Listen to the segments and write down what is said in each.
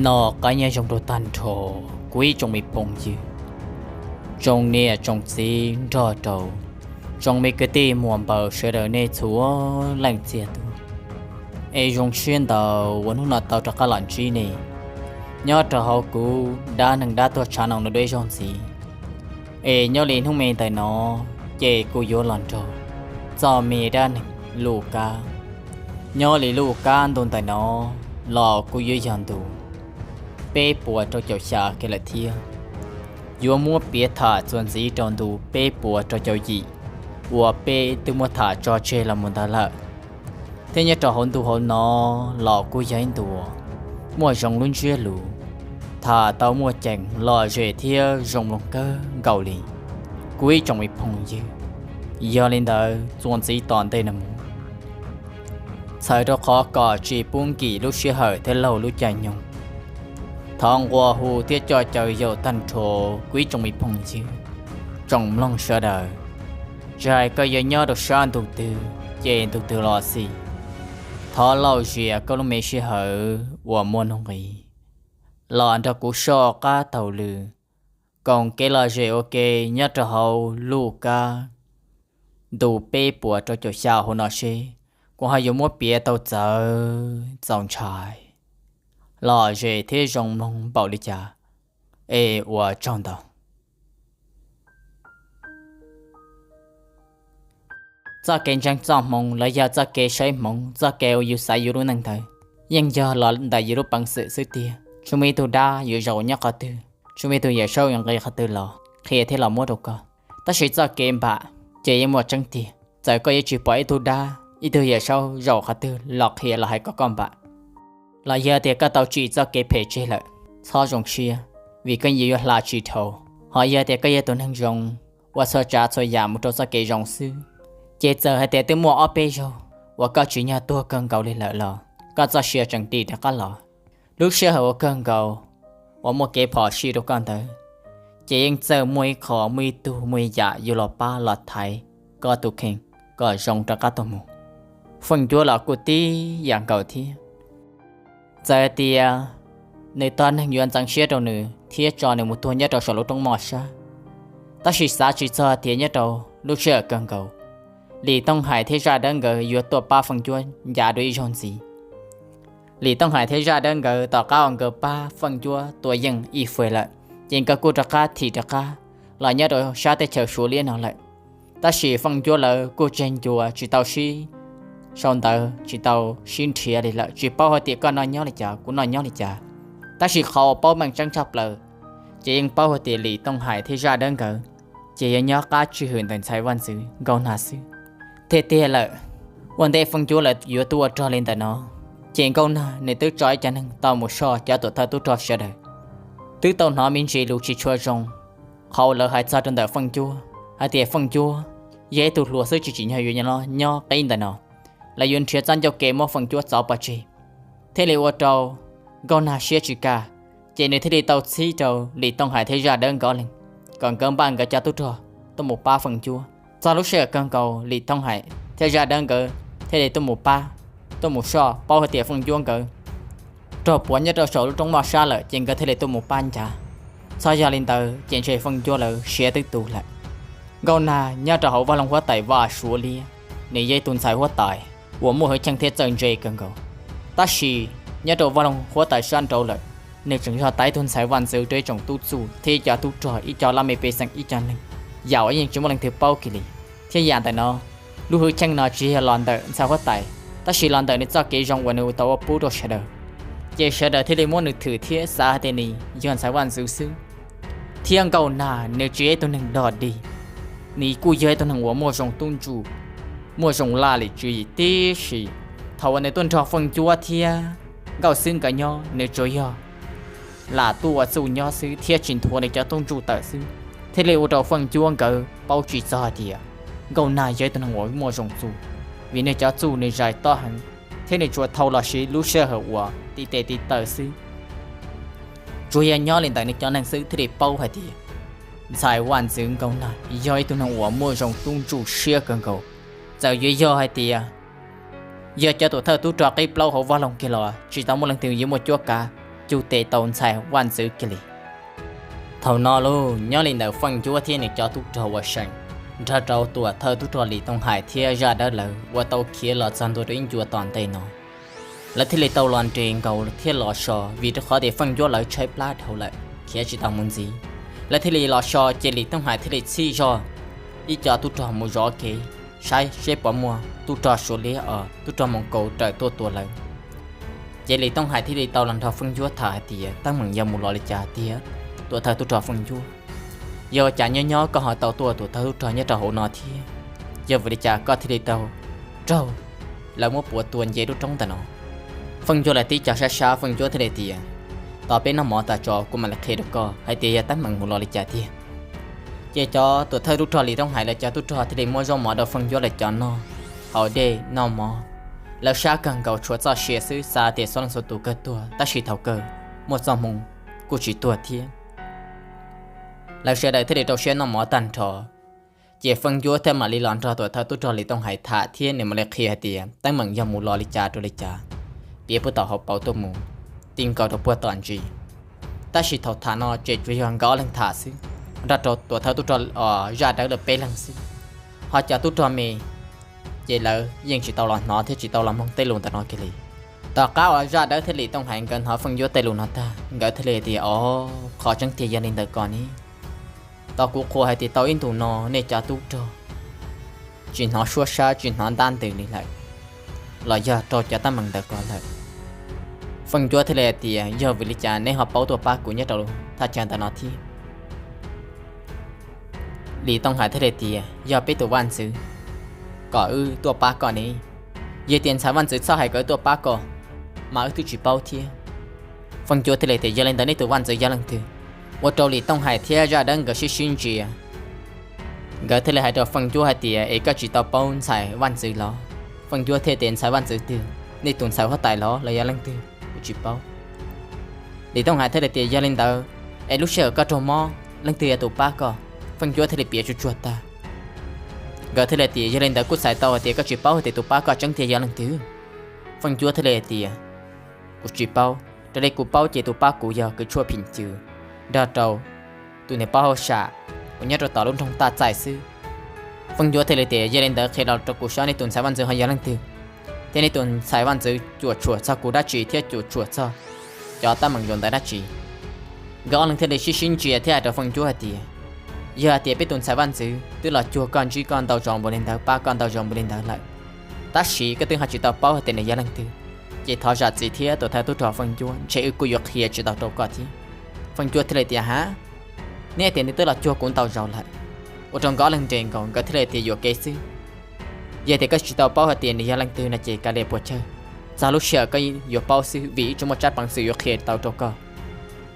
Noj qab nyob zoo rau tag nrho kuv ib tsoom me phooj ywg, tsoom niam tsoom txiv nrog rau tsoom me kwv tij muam npaws sawv daws nej txhua leej txiag tub. Es zoo siab ntau uas hnub no tau rov qab los ntsib nej nyob rau hauv kuv dab neeg dab tuag tshav no no dua ib zaug ntxiv. Es nyob li hnub me ntawm no ces kuv yuav los nrog txog me dab neeg Luj Kab. Nyob li Luj Kab ntu ntawm no los kuj yuav yog ntu peb puas rau caum xya kiag lawm thiab. Yuav muab piav tham txuas ntxiv rau ntu peb puas rau caum yim uas peb twb muab tham tso tseg los mus ntawd lawm. Thiab nyob rau hauv ntu hauv no los kuj yog ib ntu muaj zoo lub ntsiab lus, tham tau muaj ceem lom zem thiab zoo mloog kawg nkaus li kuv ib tsoom me phooj ywg. Yog li ntawd txuas ntxiv tom ntej no mus, txhawm rau qhov kom tsis pub nkim lub sij hawm thiab laug lub caij nyoog, thov nqua hu thiab coj caw yaum tag nrho kuv ib tsoom me phooj ywg, tsoom mloog sawv daws, tsis hais koj yuav nyob rau sab ntu twg ces ntu twg los xij, thov lauj zias koj lub me sij hawm uas muaj nuj nqis los nrog kuv soj qab taug lw koom kev lom zem ua ke nyob rau hauv Luj Kab ntu peb puas rau caum xya hauv no seb kuv ho yuav muab piav tau txawv txaus ntshai, lom zem thiab zoo mloog npaum li cas. Es ua tsaug ntau. Txoj kev ntseeg txoj hmoov los yog txoj kev saib hmoov, txoj kev uas yus xaiv yus lub neej ntawd yeej yog los ntawm yus lub peev xwm xwb tiag. Tsis muaj ib tug dab yuav zaum nyob qhov twg, tsis muaj ib tug yawm saub yuav nqis qhov twg los qhia thiab los muab rau koj. Tab sis txoj kev npam ces yeej muaj tseeb tiag, txawm koj yuav tsis pom ib tug dab ib tug yawm saub zaum qhov twg los qhia los hais kom koj npam, los yog tias koj tau tsim txoj kev phem tseg lawm, txhob zoo siab, vim koj yeej yuav hla tsis dhau. Ho yog tias koj yog tus neeg zoo, ua txhua tsav txhua yam mus rau txoj kev zoo xwb, ces txawm hais tias twb muaj ob peb zaug uas koj tsim nyog tuag kawg nkaus li lawm los koj txoj sia tseem dim rov qab los. Lub sij hawm uas kawg nkaus uas muaj kev phom sij rau koj ntawd, ces yeej txawj muaj ib qho muaj ib tug muaj ib yam yuav los pab los thaiv koj tus kheej kom zoo rov qab tuaj mus. Feej Ncuab los kuj tib yam nkaus thiab. Txawm hais tias nws tog neeg yuav ntxeev siab rau nws thiab tso nws mus tuag nyob rau saum lub roob moj sab, tab sis xav tsis txog tias nyob rau lub sij hawm kawg nkaus, Lis Tooj Hais thiab Zaj Dawb nkawd yuav tuaj pab Feej Ncuab ncav dua ib zaug ntxiv. Lis Tooj Hais thiab Zaj Dawb nkawd tom qab uas nkawd pab Feej Ncuab tua yeej Ib Fwm lawm, ces nkawd kuj rov qab thim rov qab los nyob rau sab teb chaws Suav liab no lawm. Tab sis Feej Ncuab lawv kuj tseg ncua tsis tau sib sau ntawv, tsis tau sib nrhiav li lawm, tsis paub hais tias koj noj nyob li cas kuv noj nyob li cas. Tab sis qhov uas paub meej tseeb tshaj plaws ces yeej paub hais tias Lis Tooj Hais thiab Zaj Dawb nkawd ces yog nyob qab tswj hwm ntawm ntxhais vaj ntxwv Nkauj Nag xwb. Tiag tiag lawm, ua ntej Feej Ncuab lawv yuav tuaj ua rog li ntawm no, ces Nkauj Nag nws twb tso ib co neeg tau mus soj cov tuam thawj tub rog sawv daws. Twb tau hnov me ntsis lus tsis tshua zoo, qhov uas lawv hais txog rau ntawm Feej Ncuab hais tias Feej Ncuab yog ib tug hluas xwb tsis tsim nyog yuav nyob qib ntawm no, lawv yuav nrhiav txoj ncauj ke muab Feej Ncuab txov pov tseg, thiaj li ua rau Nkauj Nag siab tsis kaj, ces nws thiaj li tau txhib rau Lis Tooj Hais thiab Zaj Dawb nkawd ob leeg kom nkawd npaj nkawd cov tub rog tuaj mus pab Feej Ncuab. Txog lub sij hawm kawg nkaus Lis Tooj Hais thiab Zaj Dawb nkawd thiaj li tuaj mus pab, tuaj mus soj, paub hais tias Feej Ncuab nkawd raug puav nyob rau saum lub roob moj sab lawm ces nkawd thiaj li tuaj mus pab ncav. Txhob yog li ntawd ces ntshe Feej Ncuab lawv siav twb tu lawm. Nkauj Nag nyob rau hauv vaj loog huab tais vaj Suav liab, nws yog ib tug ntxhais huab tais uas muaj hwj chim thiab txawj ntse kawg nkaus. Tab sis nyob rau vaj loog huab tais sab nraud lawm, nws tseem yog tau ib tug ntxhais vaj ntxwv rau ib tsoom tub txuj thiab ib co tub rog, ib co laj mej pej xeem, ib co neeg yam uas yeej tsis muaj leej twg paub kiag li. Thiab yam ntawm no, lub hwj chim no tsis yog los ntawm ntxhais huab tais, tab sis los ntawm nws txoj kev zoo uas nws tau ua pub rau sawv daws, ces sawv daws thiaj li muab nws thwm thiab xav hais tias nws yog ntxhais vaj ntxwv xwb. Thiab Nkauj Nag nws tsis yog ib tug neeg dog dig, nws kuj yog ib tug neeg uas muaj zoo tub ntsuj, muaj zoo laj lim tswv yim tib si. Thaum uas nws tuaj nrog Feej Ncuab thiab Nkauj Xwb nkawd nyob, nws tsuas yog lam tuaj ua txuj nyob xwb thiab tsis nthuav nws cov tub ntsuj tawm xwb, thiaj li ua rau Feej Ncuab nkawd paub tsis txog hais tias Nkauj Nag yog ib tug neeg uas muaj zoo txuj, vim nws cov txuj nws zais tob heev, thiab nws tsuas thau los siv lub sij hawm uas tib tes tib taw xwb. Tsuas yog nyob li ntawm nws cov neeg xwb thiaj li paub hais tias ntxhais vaj ntxwv Nkauj Nag yog ib tug neeg uas muaj zoo tub ntsuj siab kawg nkaus. Txawm yuav yog hais tias yog cov tuam thawj tub rog qib plaub hauv vaj loog kiag los tsis tau muaj leej twg yuav muaj cuab kav cug tes tau ntxhais vaj ntxwv kiag li. Thaum no lauj, nyob li ntawm Feej Ncuab thiab nws cov tub rog uas seem nrog rau tuam thawj tub rog Lis Tooj Hais thiab Zaj Dawb lawv uas tau khiav los txog ntua rau ib ncua tom ntej no, lawv thiaj li tau los nres nkaus thiab los so, vim rau qhov tias Feej Ncuab lawv tshaib plab dhau lawm, khiav tsis tau mus ntxiv. Lawv thiaj li los so ces Lis Tooj Hais thiaj li txhij zog ib co tub rog mus zov kev, saib seb puas muaj tub rog Suav liab os, tub rog Moos Kaus raws tuaj tua lawv. Ces Lis Tooj Hais thiaj li tau los nrog Feej Ncuab tham hais tias teeb meem yog mus los li cas tiag, tuam thawj tub rog Feej Ncuab. Yog ua cas nyob nyob koj ho tau tuaj tuam thawj tub rog nyob rau hauv no thiab? Yog vim li cas koj thiaj li tau raug lawv muab puav tua nce lub roob ntawm no? Feej Ncuab lawv tib co sab sab, Feej Ncuab thiaj li tias, tos peb noj mov tas tso kuv mam li qhia rau koj hais tias yog teeb meem mus los li cas tiag. Ces cov tuam thawj tub rog Lis Tooj Hais lawv cov tub rog thiaj li muab zaub mov rau Feej Ncuab lawv cov noj, haus dej noj mov. Lawv sab kawg nkaus tshuav txoj sia xwb, xav tias xov leej xov tus kawg tuag, tab sis thaum kawg muaj txoj hmoo kuj tsis tuag thiab. Lawv sawv daws thiaj li rau siab noj mov tag nrho, ces Feej Ncuab thiaj mam li los nrog tuam thawj tub rog Lis Tooj Hais tham thiab nws mam li qhia hais tias teeb meem yog mus los li cas rau li cas, piav puag tom hauv paus tuaj mus, ti nkaus rau puag tom ntsis. Tab sis thaum tham no ces tsuas yog nkawd ob leeg tham xwb, nrog rau tuam thawj tub rog Zaj Dawb lawv peb leeg xwb, ho cov tub rog me ces lawv yeej tsis tau los hnov thiab tsis tau los mloog tej lus ntawm no kiag li. Tom qab uas Zaj Dawb thiab Lis Tooj Hais nkawd hnov Feej Ncuab tej lus no tag, nkawd thiaj li tias, o, qhov tseeb tiag yog li ntawd ko ne. Tau kuv qhuas hais tias tau ib ntus no nej cov tub rog tsis hnov suab sab tsis hnov ntab ntws li lawm, los yog raug cov teeb meem ntawd ko lawm. Feej Ncuab thiaj li hais tias yog vim li cas neb ho paub tuaj pab kuv nyob rau thaj chaw ntawm no thiab? Lis Tooj Hais thiaj li tias yog peb tus vaj ntxwv kom wb tuaj pab koj ne. Yog tias ntxhais vaj ntxwv txhob hais kom wb tuaj pab koj, mas wb twb tsis paub thiab. Feej Ncuab thiaj li tias yog li ntawd nej tus vaj ntxwv yog leej twg? Ua rau Lis Tooj Hais thiab Zaj Dawb nkawd sib sib ntsia. Nkawd thiaj li hais rau Feej Ncuab hais tias es koj tsis tau paub ntxhais vaj ntxwv los? Feej Ncuab thiaj tias ntxhais vaj ntxwv twg? Nej tus ntxhais huab tais los los yog leej twg? Kuv tsis paub. Lis Tooj Hais thiaj li tias yog li ntawd es lub sij hawm koj raug mob leej twg yog tus pab koj? Feej Ncuab thiaj li piav tsuag tsuag tag. Nkawd thiaj li tias yog li ntawd kuj txhais tau hais tias koj tsis paub hais tias tus pab koj tseeb tiag yog leej twg. Feej Ncuab thiaj li hais tias kuv tsis paub, raws li kuv paub ces tus pab kuv yog kws tshuaj phim cws nrog rau tus niam pab hauj sam uas nyob rau tom lub nroog Taj Txais xwb. Feej Ncuab thiaj li tias yog li ntawd qhia los rau kuv saib nej tus ntxhais vaj ntxwv ho yog leej twg, thiab nej tus ntxhais vaj ntxwv cuam tshuam txog kuv dab tsi thiab cuam tshuam txog cov teeb meem zaum ntawd dab tsi? Nkawd ob leeg thiaj li sib sib ntsia thiab hais rau Feej Ncuab hais tias yog hais tias peb tus ntxhais vaj ntxwv twb los cuag koj ntsib koj ntau zaus npaum li ntawd pab koj ntau zaus npaum li ntawd lawm, tab sis koj twb ho tsis tau paub hais tias nws yog leej twg, ces thov zam txim thiab tuam thawj tub rog Feej Ncuab, ntshe wb kuj yuav qhia tsis tau rau koj thiab. Feej Ncuab thiaj li tias ha, neb tias nws twb los cuag kuv ntau zaus lawm. Ua rau nkawd ob leeg nres nkaus, nkawd thiaj li tias yuam kev xwb. Yog tias koj tsis tau paub hais tias nws yog leej twg no ces kav liam puas tsawg, txog lub sij hawm koj yuav paub xwb vim wb tsis muaj tsab peev xwm yuav qhia tau rau koj.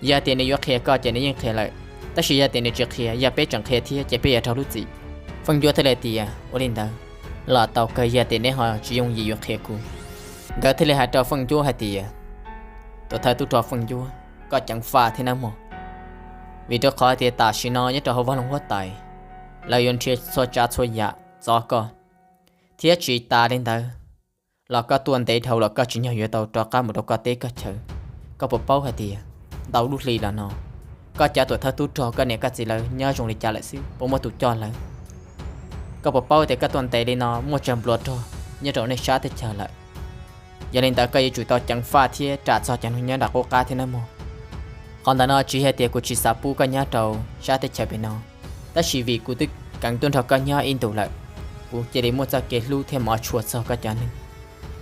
Yog tias nws yuav qhia koj ces nws yeej qhia lawm, tab sis yog tias nws tsis qhia, yog peb tseem qhia thiab ces peb yuav raug lub txim. Feej Ncuab thiaj li tias ua li ntawd los tau kawg, yog tias neb ho tsis yooj yim yuav qhia kuv. Nkawd thiaj li hais rau Feej Ncuab hais tias tuam thawj tub rog Feej Ncuab, koj ceev faj thiab nawb mog, vim rau qhov tias tam sim no nyob rau hauv vaj loog huab tais lawv yuav nrhiav txhua tsav txhua yam txov koj, thiab tsis tas li ntawd los koj tuaj ntev dhau los koj tsis nyog yuav tau rov qab mus rau koj teb koj chaw. Koj puas paub hais tias ntau lub hli los no koj cov tuam thawj tub rog koj niam koj txiv lawv nyob zoo li cas lawm xwb, puas muaj tus coj lawv? Koj puas paub tias koj tuaj ntev li no muaj tsawg nplua rog nyob rau nej sab teb chaws lawm? Yog li ntawd koj yuav tsum tau ceev faj thiab ram txog cov neeg nyob nram qub qab thiab nawb mog. Qhov ntawd no tsis yog tias kuv tsis xav pub koj nyob rau sab teb chaws pem no, tab sis vim kuv twb keev tuaj nrog koj nyob ib ntus lawm, kuv cia li muaj txoj kev hlub thiab mov tshua txog koj cov neeg.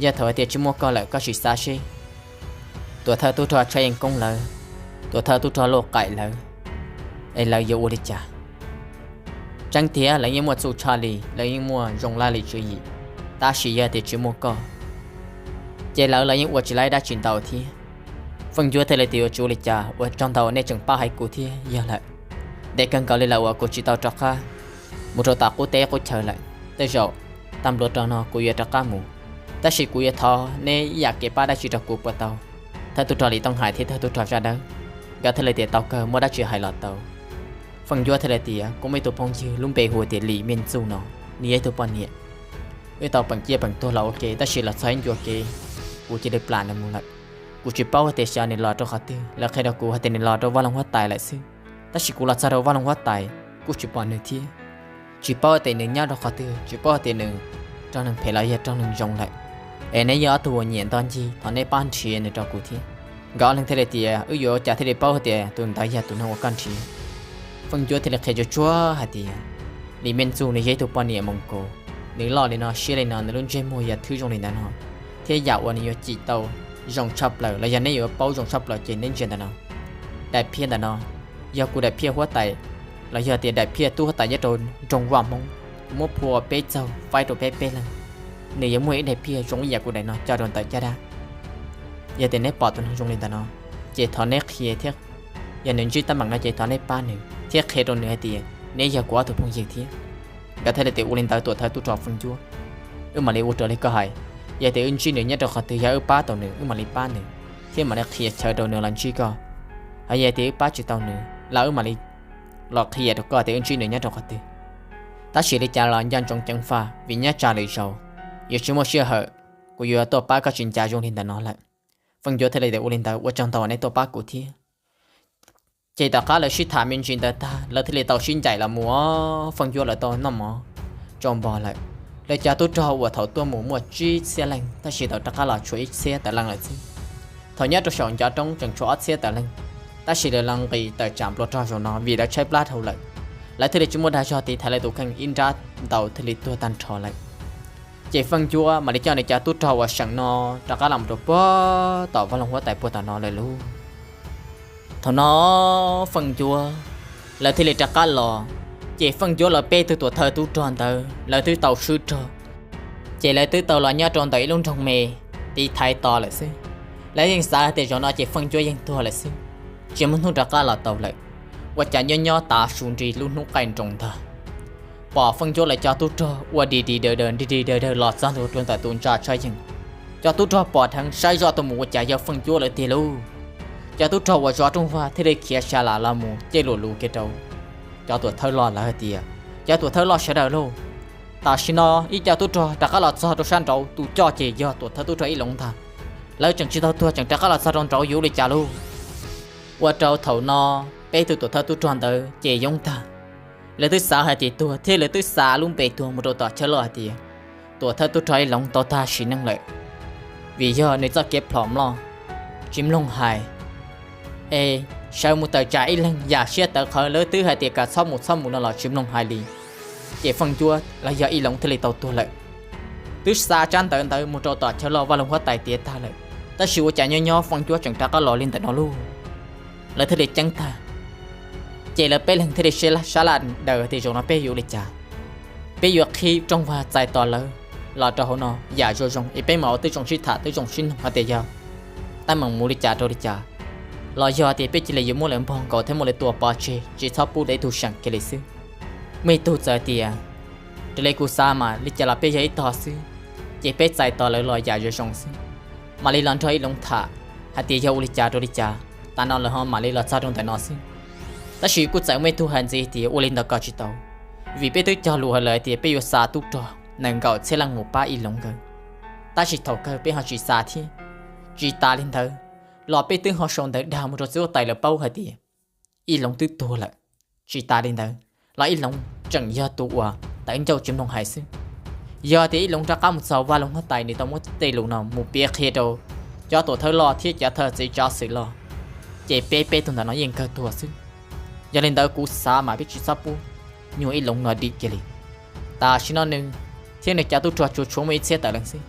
Yog thaum hais tias tsis muaj koj lawm koj sim xav seb tuam thawj tub rog Tshaj Yeej Koob lawv, tuam thawj tub rog Lauj Qaim lawv, es lawv yuav ua li cas? Tseeb tiag lawv yeej muaj txuj tshaj li, lawv yeej muaj zoo laj lim tswv yim, tab sis yog tias tsis muaj koj ces lawv los yeej ua tsis laib dab tsi ntau thiab. Feej Ncuab thiaj li tias yuav tsum ua li cas, ua tsaug ntau nej tseem pab hais kuv thiab. Yog lawm, ntev kawg nkaus li lawm uas kuv tsis tau rov qab mus rau tom qub teb qub chaw lawm. Tej zaum tag nplua rog no kuv yuav rov qab mus, tab sis kuv yuav thov neb ib yam kev pab dab tsi rau kuv puas tau? Thawj tub rog Lis Tooj Hais thiab thawj tub rog Zaj Dawb nkawd thiaj li tias tau kawg, muaj dab tsi hais los tau. Feej Ncuab thiaj li tias kuv muaj ib tug phooj ywg lub npe hu tias Lis Mej Txuj no, nws yog ib tug poj niam, wb tau peem ciaj peem tuag los ua ke, tab sis los txog ib ncua kev kuv cia li plam nws mus lawm. Kuv tsis paub hais tias xyov nws los rau qhov twg, lawv qhia rau kuv hais tias nws los rau vaj loog huab tais lawm xwb. Tab sis kuv los txog rau vaj loog huab tais kuj tsis pom nws thiab. Tsis paub tias nws nyob rau qhov twg, tsis paub tias nws raug neeg phem los yog raug neeg zoo lawm. Es neb yog ob tug uas nyiam nto ncig, thov neb pab nrhiav nws rau kuv thiab. Nkawd ob leeg thiaj li tias, wb yuav ua cas thiaj li paub hais tias tus ntawd yog tus neeg uas koj nrhiav? Feej Ncuab thiaj li qhia tsuag tsuag hais tias, Lis Mej Ntxuj nws yog ib tug poj niam Moos Kus, nws loj li no siab li no, nws lub ntsej muag yog thwb zoo li ntawd no, thiab yam uas nws yuav cim tau zoo tshaj plaws los yog neb yuav paub zoo tshaj plaws ces neb ntsia ntawm no. Daim phiaj ntawm no yog kuv daim phiaj huab tais, los yog tias daim phiaj tub huab tais nyob rau nroog Vaj Hmoob, kuv muab phua peb txaug faib rau peb peb leeg. Nws yuav muaj ib daim phiaj zoo ib yam kuv daim no coj rau ntawm caj dab. Yog tias neb pom tus neeg zoo li ntawm no, ces thov neb qhia thiab, yog nws ntsib teeb meem no ces thov neb pab nws thiab qhia rau nws hais tias neb yog kuv ob tug phooj ywg thiab. Nkawd thiaj li tias, ua li ntawd tuam thawj tub rog Feej Ncuab, wb mam li ua raws li koj hais. Yog tias wb ntsib nws nyob rau qhov twg, yog wb pab tau nws wb mam li pab nws thiab mam li qhia chaw rau nws los ntsib koj. Hos yog tias wb pab tsis tau nws los wb mam li los qhia rau koj tias wb ntsib nws nyob rau qhov twg. Tab sis li cas los nco ntsoov ceev faj vim nyob tsam lwm zaus yuav tsis muaj sij hawm, kuv yuav tuaj pab koj tsis ncaj zoo li ntawm no lawm. Feej Ncuab thiaj li tias, ua li ntawd ua tsaug ntau neb tuaj pab kuv thiab. Ces tom qab lawv sib tham me ntsis ntawd tag, lawv thiaj li tau sib ncaim los mus. Feej Ncuab lawv tau noj mov tsau npo lawm. Lawv cov tub rog uas thaum tuaj mus muaj tsib txhiab leej, tab sis thaum rov qab los tshuav ib txhiab tawm leej lawm xwb. Thaum nyob rau saum ncov roob tseem tshuav ob txhiab tawm leej, tab sis lawv los nqis tawm tsam nplua rog zaum no vim lawv tshaib plab dhau lawm. Lawv thiaj li tsis muaj dag zog tiv thaiv lawv tus kheej, ib nrab ntau thiaj li tuag tag nrho lawm. Ces Feej Ncuab mam li coj nws cov tub rog uas seem no rov qab los mus rau puag tom vaj loog huab tais puag tom no lawm lauj. Thaum no Feej Ncuab lawv thiaj li rov qab los, ces Feej Ncuab lawv peb tug tuam thawj tub rog ntawd lawv twb tau swb rog, ces lawv twb tau los nyob rau ntawm ib lub nroog me tiv thaiv tos lawm xwb. Lawv yeej xav hais tias zaum no ces Feej Ncuab yeej tuag lawm xwb, tsis muaj hnub rov qab los tau lawm. Ua cas nyob nyob tav su nrig lub hnub qaij nroos ntag, pom Feej Ncuab lawv cov tub rog ua di di daws daws di di daws daws los txog ntua rau ntawm tus ntsa tshaj yeeg. Cov tub rog pom dheev saib zoj tuaj mus ua cas yog Feej Ncuab lawv tiag lauj. Cov tub rog uas zov rooj vag thiaj li khiav sa lam los mus cej luam lus kiag rau cov tuam thawj loj lawv hais tias, cov tuam thawj loj sawv daws lauj, tam sim no ib co tub rog rov qab los txog rau sab nraud, tus coj ces yog tuam thawj tub rog Ib Loov ntag. Lawv tseem tsis tau tuag tseem rov qab los txog rau nraud yuav ua li cas lauj? Ua rau thaum no peb tug tuam thawj tub rog ntawd ces yoob tag. Lawv twb xav hais tias tuag thiab lawv twb xa lub npe tuag mus rau tom chaw loj hais tias tuam thawj tub rog Ib Loov tau tag sim neej lawm, vim yog nws txoj kev plhom mloj tsis mloog hais. Es sawv mus tawm tsam ib leeg yam siab tawv qhawv, lawv twb hais tias kom txhob mus txhob mus no los tsis mloog hais li. Ces Feej Ncuab los yog Ib Loov thiaj li tau tuag lawm. Twb xa tsab ntawv ntawd mus rau tom chaw loj vaj loog huab tais tiav tag lawm, tab sis ua cas nyob nyob Feej Ncuab tseem rov qab los li ntawm no lauj. Lawv thiaj li ceeb tag. Ces lawv peb leeg thiaj li sab laj daws tias zaum no peb yuav ua li cas, peb yuav qhib rooj vag txais tos lawv los rau hauv no yam zoo zoo es peb mam ua tib zoo sib tham tib zoo sib nug hais tias yog teeb meem mus li cas rau li cas, los yog tias peb cia li yuav muab lawv npog nkaus thiab muab lawv tua pov tseg tsis txhob pub lawv ib tug seem kiag li xwb. Muaj ib tug txawm tias, raws li kuv xav mas li cas los peb yog ib tog xwb, ces peb txais tos lawv los yam zoo zoo xwb, mam li los nrog Ib Loov tham hais tias yog ua li cas rau li cas, tas no lawv ho mam li los txog rau ntawm no xwb. Tab sis kuj txawm muaj ib tug hais ntxiv tias ua li ntawd kom tsis tau, vim peb twb cog lus hais lawm tias peb yuav xa tub rog nees nkaum txhiab leej mus pab Ib Loov nkawd, tab sis thaum kawg peb ho tsis xa thiab. Tsis tas li ntawd los peb twb ho sau ntawv dag mus rau txiv huab tais lawv paub hais tias Ib Loov twb tuag lawm. Tsis tas li ntawd los Ib Loov tseem yog tus uas tawv ncauj tsis mloog hais xwb. Yog tias Ib Loov rov qab mus txog vaj loog huab tais, nws tau muab tej lus no mus piav qhia rau cov tuam thawj loj thiab cov thawj txiv tsav xwm loj, ces peb peb tug ntawm no yeej kawg tuag xwb. Yog li ntawd kuv xav mas peb tsis txhob pub nyuag Ib Loov no dim kiag li. Tam sim no nws thiab nws cov tub rog tsuas tshuav muaj ib txhiab tawm leej xwb,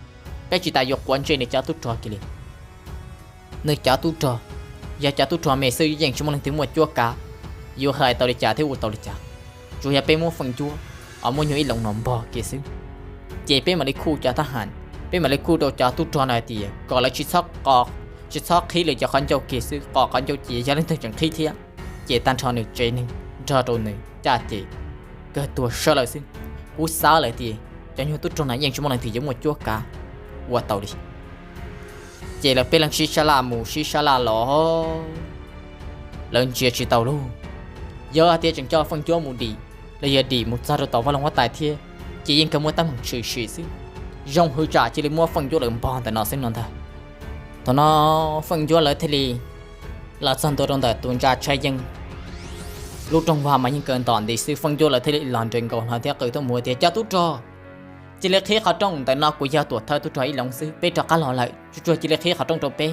peb tsis tas yuav quav ntsej nws cov tub rog kiag li. Nws cov tub rog yog cov tub rog me xwb, yeej tsis muaj leej twg muaj cuab kav yuav hais tau li cas thiab ua tau li cas. Tsuas yog peb muab Feej Ncuab, muab nyuag Ib Loov no npog kiag xwb, ces peb mam li khuj cov thab ham, peb mam li khuj rau cov tub rog no hais tias kom lawv tsis txhob, tsis txhob qhib lawv cov qhov ncauj kiag xwb, kom qhov ncauj ces yog leej twg tseem qhib thiab, ces tag nrho nws tsev neeg nrog rau nws caj ces kawg tuag sawv lawm xwb. Kuv xav lawm tias cov nyuag tub rog no yeej tsis muaj leej twg yuav muaj cuab kav ua tau li. Ces lawv peb leeg sib sab laj mus sib sab laj los, lawv ntsia tsis tau lauj. Yog hais tias tseem coj Feej Ncuab mus dim, los yog dim mus txog rau tom vaj loog huab tais thiab, ces yeej kawg muaj teeb meem tshwm sim xwb. Zoo hwv tsam cia li muab Feej Ncuab lawv npog ntawm no xwb no ntag. Thaum no Feej Ncuab lawv thiaj li los txog ntua rau ntawm tus ntsa tshab yeej. Lub rooj vag mas yeej kaw ntom nti xwb, Feej Ncuab lawv thiaj li los nres nkaus hlo thiab qw tuaj mus tias, Cov tub rog, cia li qhib qhov rooj, ntawm no kuv yog tuam thawj tub rog Ib Loov xwb, peb rov qab los lawm, tsuag tsuag cia li qhib qhov rooj rau peb.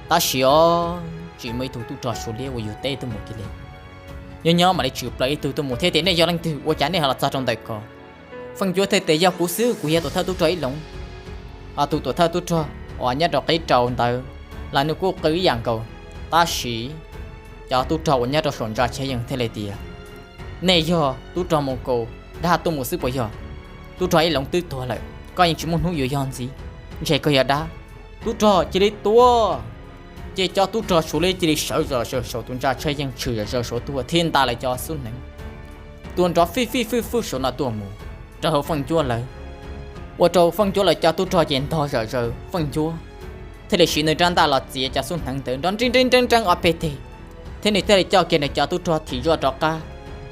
Tab sis os, tsis muaj ib tug tub rog Suav liab uas yug teb tuaj mus kiag li. Nyob nyob mam li tshwm plaws ib tug tuaj mus thiab tias, Nej yog leej twg? Ua cas nej ho los txog rau ntawm ko? Feej Ncuab thiaj tias, Yog kuv xwb, kuv yog tuam thawj tub rog Ib Loov. Ho tus tuam thawj tub rog uas nyob rau qib rau ntawd los nws kuj qw ib yam nkaus, tab sis cov tub rog uas nyob rau saum ntsa tshab yeej thiaj li tias, Nej yog tub rog Moos Kaus dag tuaj mus xwb puas yog? Tub rog Ib Loov twb tuag lawm, koj yeej tsis muaj hnub yuav yog ntxiv, ntshe koj yog dab. Tub rog cia li tua! Ces cov tub rog Suav liab cia li sawv zom zaws saum tus ntsa tshab yeej, tshwm zom zaws saud tuaj thiab nta lawv cov xub hneev tua nrov fij fij fwj fwj saum no tuaj mus rau hauv Feej Ncuab lawv. Ua rau Feej Ncuab lawv cov tub rog ces ntog zom zaws, Feej Ncuab thiaj li siv nws rab ntaj los txiav cov xub hneev ntawd nrov nreeb nreeb nreeb nreeb ob peb teg, thiab nws thiaj li coj kiag nws cov tub rog thim zuaj rov qab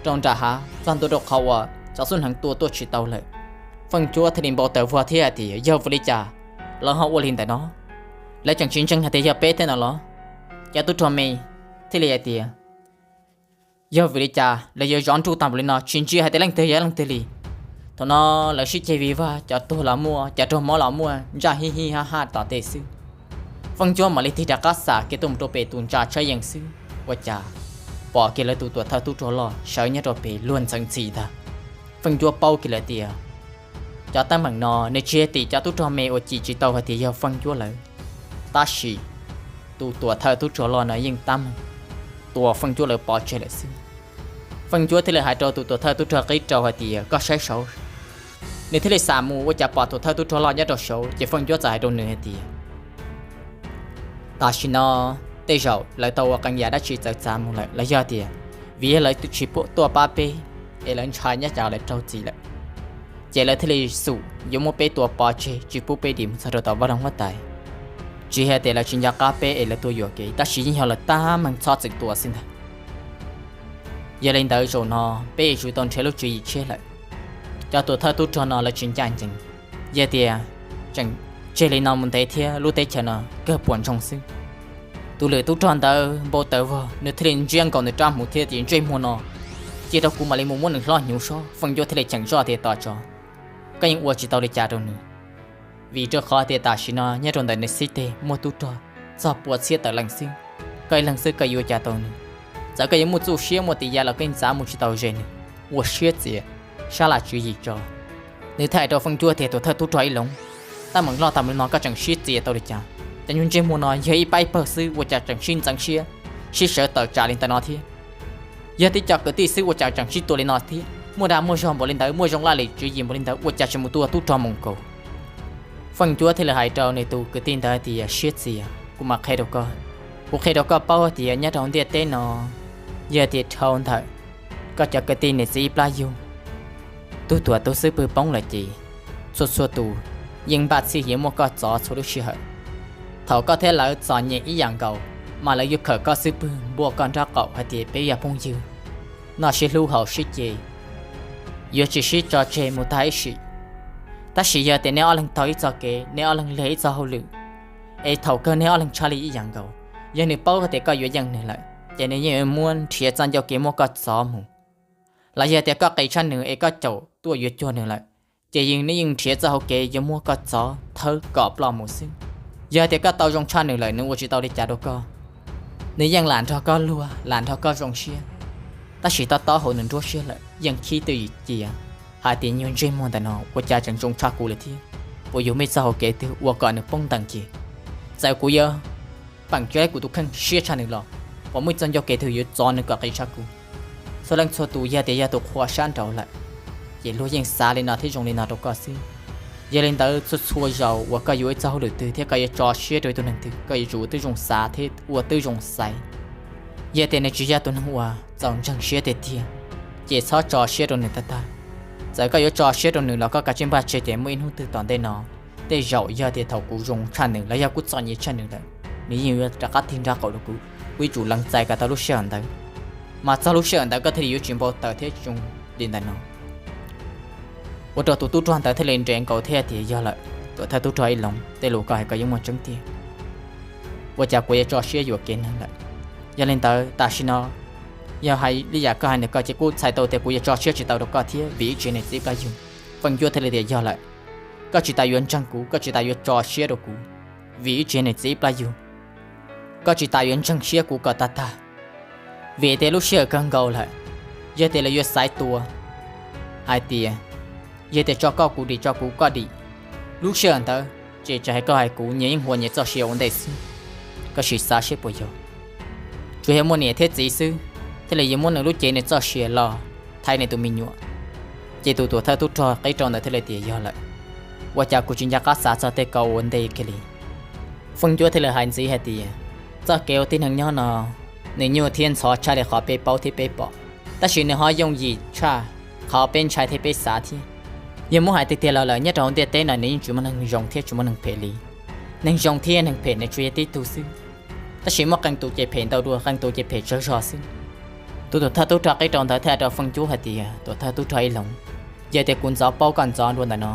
rau nram hav txog ntua rau qhov uas cov xub hneev tua tuaj tsis tau lawm. Feej Ncuab thiaj li npau taws vog thiab hais tias, Yog vim li cas lawv ho ua li ntawm no? Lawv tseem tsis ntseeg hais tias yog peb thiab no los? Cov tub rog me thiaj li hais tias, Yog vim li cas lawv yuav zov nruj tag npaum li no, tsis ntsia hais tias leej twg yog leej twg li? Thaum no lawv sib ceg vij vag, cov tuag los muaj, cov raug mob los muaj, ntsaj hij hij haj haj tom tej xwb. Feej Ncuab mam li tig rov qab xam kiag tuaj mus rau pem tus ntsa tshab yeej xwb, ua cas pom kiag lawv tus tuam thawj tub rog loj sawv nyob rau pem luag ntxeev ntxhi ntag. Feej Ncuab paub kiag lawm tias cov teeb meem no nws tsis yog tim cov tub rog me uas cim tsis tau hais tias yog Feej Ncuab lawv, tab sis tus tuam thawj tub rog loj no yeej tab meeg tua Feej Ncuab lawv pov tseg lawm xwb. Feej Ncuab thiaj li hais rau tus tuam thawj tub rog qib rau hais tias, Koj saib saud. Nws thiaj li xam mus ua cas pom tuam thawj tub rog loj nyob rau saud, ces Feej Ncuab txawm hais rau nws hais tias, Tam sim no tej zaum lawv tau ua qee yam dab tsi txawv txav mus lawm los yog tias vim yog lawv tsis tuaj pab peb es lawv ntshai nyob cas lawv raug txim lawm, ces lawv thiaj li xum yuav muab peb tua pov tseg tsis pub peb dim mus txog rau tom vaj loog huab tais. Tsis hais tias lawv tsis nco qab peb es lawv tuaj yuam kev, tab sis yeej yog lawv tab meeg txhob txwm tua xwb ntag. Yog li ntawd zaum no peb yuav tsum tau nrhiav lub tswv yim tshiab lawm. Cov tuam thawj tub rog no lawv tsis ncaj ncees, yog tias tseem tseg li no mus ntev thiab lub teb chaws no kawg puas ntsoog xwb. Tus lwm tub rog ntawd npau taws vog, nws thiaj li ntsia nkaus nws rab hmuv thiab tias, Ntsej muag no cia rau kuv mam li mus muab nws hlob hnyuv sob. Feej Ncuab thiaj li cheem zoj tias, Tos tso, koj yeej ua tsis tau li cas rau nws, vim rau qhov tias tam sim no nyob rau ntawm nws xib teg muaj tub rog txog pua txhiab tawm leej xwb. Koj ib leeg xwb koj yuav ua cas tau nws? Txawm koj yuav muaj txuj siab muaj tis ya los koj yeej txav mus tsis tau ze nws. Ua siab txias, sab laj tswv yim tso. Nws thiaj hais rau Feej Ncuab tias, Tuam thawj tub rog Ib Loov, teeb meem loj tag npaum li no koj tseem siab txias tau li cas? Cov nyuag ntsej muag no yog ib pab ib pawg xwb ua cas tseem sib ntxeev siab, sib sawv tawm tsam li ntawm no thiab? Yog tib co kwv tij xwb ua cas tseem sib tua li no thiab? Muaj dag muaj zog npaum li ntawd, muaj zoo laj lim tswv yim npaum li ntawd ua cas tsis mus tua tub rog Moos Kaus? Feej Ncuab thiaj li hais rau nws tus kwv tij ntawd tias, Siab txias, kuv mam qhia rau koj. Kuv qhia rau koj paub tias nyob rau ntiaj teb no, yog tias dhau ntawm koj cov kwv tij niam txiv ib plab yug, tug tuam tug xub pwg poob lawm ces txhua txhua tus yeej npaj txhij yuav muab koj txov txhua lub sij hawm. Thaum koj thiab lawv txom nyem ib yam nkaus, mas lawv yuav khawm koj xub pwg npuaj koj nraub qaum hais tias peb yog phooj ywg, noj sib hlub haus sib ce, yuav tsis sib tso tseg mus tag ib sim. Tab sis yog tias neb ob leeg taug ib txoj kev, neb ob leeg leg ib txoj hauj lwm, es thaum kawg neb ob leeg tshaj lij ib yam nkaus, yog nws paub tias koj yuav yeej nws lawm, ces nws yeej yuav muab nrhiav txoj ncauj kev muab koj txov mus. Los yog tias koj qis tshaj nws es koj caum tuaj yuav cuag nws lawm, ces yeej nws yeej nrhiav txoj hauv kev yuav muab koj txov thawb kom ploj mus xwb. Yog tias koj tau zoo tshaj nws lawm, nws ua tsis tau li cas rau koj. Nws yeej lam nrog koj luag, lam nrog koj zoo siab, tab sis tob tob hauv nws nruab siab lawm yeej khib twj ywm cia hais tias nyuag ntsej muag ntawm no ua cas tseem zoo tshaj kuv lawm thiab. Puas yuav muaj ib txoj hauv kev twg ua kom nws poob ntees ces, txawm kuv yuav peem tsis laib kuv tus kheej siab tshaj nws los, puas muaj ib txoj ncauj kev twg yuav txov nws kom qis tshaj kuv. Txhua leej txhua tus yog tias yog tus qhua sab nraud lawm, ces luag yeej xav li no thiab zoo li no rau koj xwb. Yog li ntawd txhua txhua zaus uas koj yuav ua ib txoj hauj lwm twg thiab koj yuav tso siab rau ib tug neeg twg, koj yuav tsum ua tib zoo xav thiab ua tib zoo xaiv. Yog tias nws tsis yog tus neeg uas txaus ntseeg siab tiag tiag, ces txhob tso siab rau nws tag tag. Txawm koj yuav tso siab rau nws los koj kav tsij npaj tseg tias muaj ib hnub twg tom ntej no, tej zaum yog tias thaum kuv zoo tshaj nws los yog kuv txom nyem tshaj nws lawm, nws yeej yuav rov qab tig nraub qaum rau kuv, kuv yuav tsum lees txais kom tau lub sij hawm ntawd. Mas txog lub sij hawm ntawd koj thiaj li yuav tsis npau taws thiab zoo li ntawm no. Ua rau tus tub rog ntawd thiaj li nres nkaus thiab tias, Yog lawm, tuam thawj tub rog Ib Loov, tej lus koj hais koj yeej muaj tseeb tiag. ua cas kuv yuav tso siab yuam kev neeg lawm? Yog li ntawd tam sim no yog hais li yam koj hais ntawm koj ces kuj txhais tau tias kuv yuav tso siab tsis tau rau koj thiab vim ib tsam niam txiv ib plab yug. Feej Ncuab thiaj li tias yog lawm, koj tsis tas yuav ntseeg kuv, koj tsis tas yuav tso siab rau kuv vim ib tsam niam txiv ib plab yug. Koj tsis tas yuav ntseeg siab kuv kom tag tag, vim tias lub sij hawm kawg nkaus lawm, yog tias lawv yuav xaiv tua hais tias yog tias tso koj kuv dim, tso kuv koj dim, lub sij hawm ntawd ces tsis hais koj hais kuv nyias yeej ua nyias txoj sia ua ntej xwb. Koj sim xav seb puas yog? Tsuas yog muaj niam thiab txiv xwb thiaj li yuav muab nws lub cev nws txoj sia los thaiv nws tus me nyuam. Ces tus tuam thawj tub rog qib rau ntawd thiaj li tias yog lawm, ua cas kuv tsis nco qab xav txog tej ko ua ntej kiag li. Feej Ncuab thiaj li hais ntxiv hais tias txoj kev ua tib neeg nyob no nws nyuaj thiab ntxhov tshaj li qhov peb paub thiab peb pom, tab sis nws ho yooj yim tshaj qhov peb ntshai thiab peb xav thiab. Yog muab hais tiag tiag los lawm nyob rau hauv ntiaj teb no nws yeej tsis muaj neeg zoo thiab tsis muaj neeg phem li. Neeg zoo thiab neeg phem nws tsuas yog tib tug xwb, tab sis muaj qee tus ces phem ntau dua qee tus ces phem tsawg zog xwb. Tus tuam thawj tub rog qib rau ntawd thiaj hais rau Feej Ncuab hais tias tuam thawj tub rog Ib Loov, yog tias kuv ntxov paub koj ntxov dua ntawm no,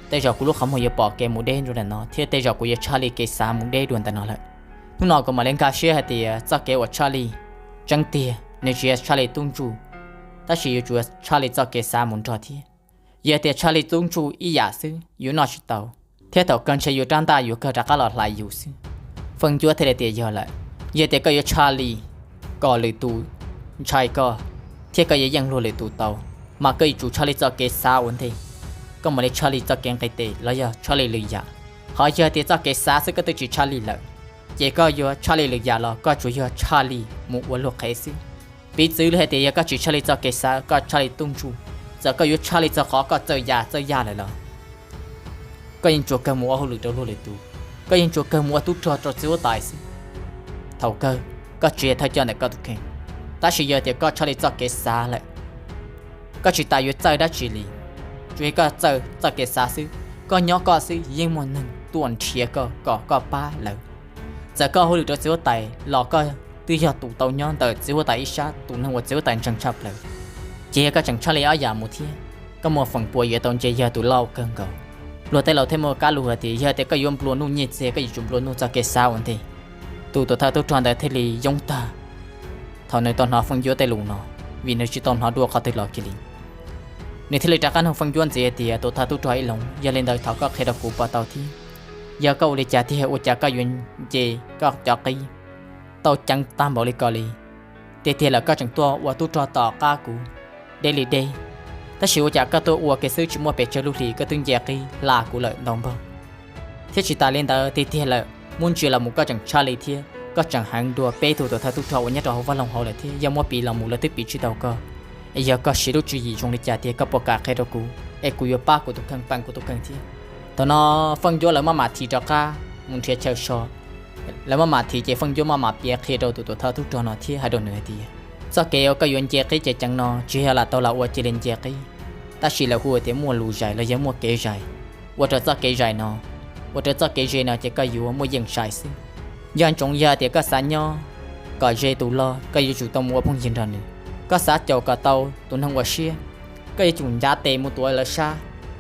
tej zaum kuv lub qhov muag yuav pom kev mus deb dua ntawm no thiab tej zaum kuv yuav tshaj Lis kev xav mus deb dua ntawm no lawm. Hnub no kuv mam li nkag siab hais tias txoj kev uas tshaj Lis tseeb tiag nws tsis yog tshaj Lis tub ntsuj, tab sis yuav tsum tshaj Lis txoj kev xav mus nrog thiab. Yog tias tshaj Lis tub ntsuj ib yam xwb yuav noj tsis tau, thiab thaum kawg ntshe yuav rab ntaj yuav kawg rov qab los hlais yus xwb. Feej Ncuab thiaj li tias yog lawm, yog tias koj yuav tshaj Lis kom lwm tus ntshai koj thiab koj yuav yeej luag lwm tus tau, mas koj yuav tsum tshaj Lis txoj kev xav ua ntej. Koj mam li tshaj Lis txoj kev nqis tes los yog tshaj Lis lwm yam. Qhov yog tias txoj kev xav xwb koj twb tsis tshaj Lis lawm, ces koj yuav tshaj Lis lwm yam los koj tsuas yog tshaj Lis mus ua luag qhev xwb. Piv txwv li hais tias yog koj tsis tshaj Lis txoj kev xav, koj tshaj Lis tub ntsuj, txawm koj yuav tshaj Lis txog qhov koj txawj ya txawj ya lawm los koj yeej tsuas kawg mus ua hauj lwm rau luag lwm tus, koj yeej tsuas kawg mus ua tub rog rau txiv huab tais xwb. Thaum kawg koj tsis yog thawj coj ntawm koj tus kheej, tab sis yog tias koj tshaj Lis txoj kev xav lawm, koj tsis tas yuav txawj dab tsi li, tsuas yog koj txawj txoj kev xav xwb. Koj nyob koj xwb yeej muaj neeg tuaj nrhiav koj kom koj pab lawv. Txawm koj hauj lwm rau txiv huab tais los koj twb yog tus tau nyob ntawm txiv huab tais ib sab, tus neeg uas txiv huab tais ntseeg tshaj plaws. Ces yog koj tseem tshaj Lis ob yam mus thiab, koj muaj feem pua yuav tau nce yog tus loj kawg nkaus. Luag tej laus thiaj muaj kab lus hais tias yog tias koj yuav nplua nuj nyiaj txiag koj yuav tsum nplua nuj txoj kev xav ua ntej. Tus tuam thawj tub rog ntawd thiaj li yoob tag thaum nws tau hnov Feej Ncuab tej lus no, vim nws tsis tau hnov dua qhov twg los kiag li. Nws thiaj li rov qab nug Feej Ncuab ntxiv hais tias tuam thawj tub rog Ib Loov, yog li ntawd thov koj qhia rau kuv puas tau thiab? Yog koj ua li cas tiag ua cas koj yuav nce koj cov qib tau ceev tag npaum li ko li? Tiag tiag lawm koj tseem tuaj ua tub rog tom qab kuv deb li deb, tab sis ua cas koj tuaj ua kiag xwb tsis muaj pes tsawg lub hlis koj twb nce qib hla kuv lawm ntau npaug. Thiab tsis tas li ntawd tiag tiag lawm muab ntsia los mus koj tseem tshaj Lis thiab koj tseem heev dua peb tug tuam thawj tub rog uas nyob rau hauv vaj loog hauv lawm thiab yog muab piv los mus lawv twb piv tsis tau koj. Es yog koj siv lub tswv yim zoo li cas tiag koj puas kam qhia rau kuv es kuv yuav pab kuv tus kheej, pab kuv tus kheej thiab. Thaum no Feej Ncuab lawv maj mam thim rov qab mus nrhiav chaw so. Lawv maj mam thim ces Feej Ncuab maj mam piav qhia rau tus tuam thawj tub rog no thiab hais rau nws hais tias txoj kev uas koj yuav nce qib ceev ceev no tsis yog lam tau lam ua cia li nce qib, tab sis lawv hu tias muaj lus zais los yog muaj kev zais. Ua raws txoj kev zais no, ua raws txoj kev ze no ces koj yuav muaj yeej sai xwb. Nco ntsoov yog tias koj xav nyob kom ze tus loj koj yuav tsum tau mus ua phooj ywg nrog nws. Koj xav caum kom tau tus neeg uas siab, koj yuav tsum ncav tes mus tuav lawv sab,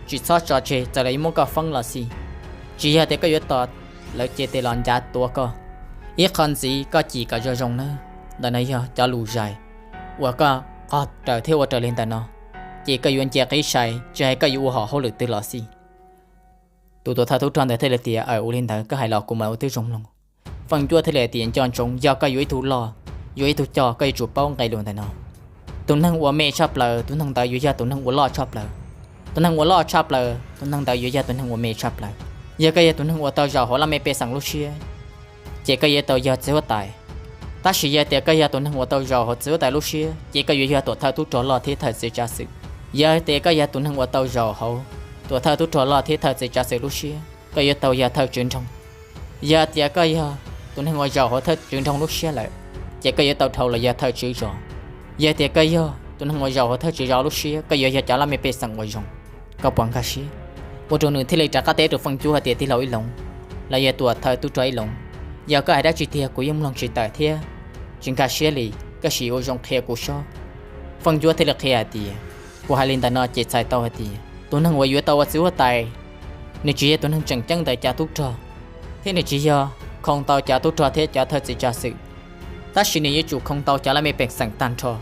tsis txhob tso tseg txawm lawv yuav muab koj feeb los xij. Tsis yog tias koj yuav tos lawv cev tes los ncav tuav koj. Ib qho ntxiv koj cim kom zoo zoo nawb, ntawm no yog cov lus zais uas koj qog raws thiab ua raws li ntawm no, ces koj yuav nce qib sai tsis hais koj yuav ua hom hauj lwm twg los xij. Tus tuam thawj tub rog ntawd thiaj li tias aw ua li ntawd koj hais los kuv mam ua tib zoo mloog. Feej Ncuab thiaj li tias nco ntsoov yog koj yuav ib tug loj, yuav ib tug coj koj yuav tsum paub nqe lus ntawm no. Tus neeg uas me tshaj plaws tus neeg ntawd yuav yog tus neeg uas loj tshaj plaws. Tus neeg uas loj tshaj plaws tus neeg ntawd yuav yog tus neeg uas me tshaj plaws. Yog koj yog tus neeg uas tau zaum hauv laj mej pej xeem lub siab, ces koj yuav tau yog txiv huab tais. Tab sis yog tias koj yog tus neeg uas tau zaum hauv txiv huab tais lub siab ces koj yuav yog tuam thawj tub rog loj thiab thawj txiv tsav xwm. Yog tias koj yog tus neeg uas tau zaum hauv tuam thawj tub rog loj thiab thawj txiv tsav xwm lub siab koj yuav tau yog thawj tswv nroog. Yog tias koj yog tus neeg uas zaum hauv thawj tswv nroog lub siab lawm, ces koj yuav tau dhau los yog thawj tswv zos. Yog tias koj yog tus neeg uas zaum hauv thawj tswv zos lub siab koj yuav yog cov laj mej pej xeem uas zoo. Koj puas nkag siab? Ua rau nws thiaj li rov qab teb rau Feej Ncuab hais tias tij laug Ib Loov, los yog tuam thawj tub rog Ib Loov, yog koj hais dab tsi tiag kuv yeej mloog tsis tawm thiab tsis nkag siab li, koj sim ua zoo qhia kuv sob. Feej Ncuab thiaj li qhia hais tias kuv hais li ntawm no ces txhais tau hais tias tus neeg uas yuav tau ua txiv huab tais, nws tsis yog tus neeg tseem ceeb ntawm cov tub rog, thiab nws tsis yog khoo tau cov tub rog thiab cov thawj txiv tsav xwm, tab sis nws yuav tsum khoo tau cov laj mej pej xeem tag nrho.